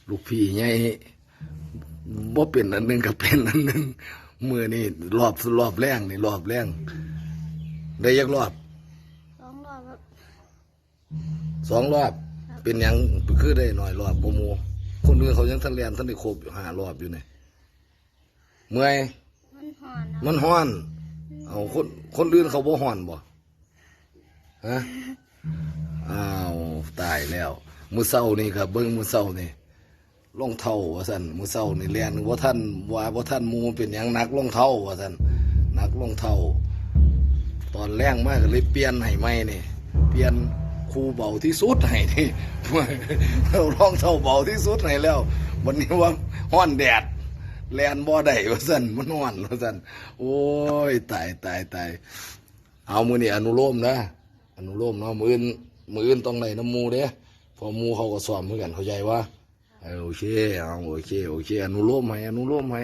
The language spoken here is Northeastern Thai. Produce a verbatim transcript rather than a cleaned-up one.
ลูกพี่ใหญ่บ่เป็นอันหนึ่งก็เป็นอันหนึ่ง มื้อนี้รอบ รอบแลงนี่ รอบแลง ได้จักรอบ สองรอบครับ สองรอบ เป็นหยังคือได้น้อยรอบกว่าหมู่ คนอื่นเขายังทันแล่นทันได้ครบอยู่ห้ารอบอยู่นี่ เมื่อย มันฮ้อนครับ มันฮ้อน เอาคน คนอื่นเขาบ่ฮ้อนบ่ ฮะ อ้าว ตายแล้ว มื้อเช้านี่ครับ เบิ่งมื้อเช้านี่ รองเท้าว่าซั่น มื้อเช้านี่แล่นบ่ทัน ว่าบ่ทันหมู่ เป็นหยังหนักรองเท้าว่าซั่น หนักรองเท้า ตอนแลงมาก็เลยเปลี่ยนให้ใหม่นี่ เปลี่ยนคู่เบาที่สุดให้นี่ เอารองเท้าเบาที่สุดให้แล้ว วันนี้ว่าฮ้อนแดด แล่นบ่ได้ว่าซั่น มันฮ้อนว่าซั่น โอ้ย ตาย ตาย ตาย เอามื้อนี้อนุโลมนะ อนุโลมเนาะ มื้ออื่น มื้ออื่นต้องได้นำหมู่เด้ เพราะหมู่เขาก็ซ้อมคือกัน เข้าใจบ่ เออ โอเค เอา โอเค โอเค อนุโลมให้ อนุโลมให้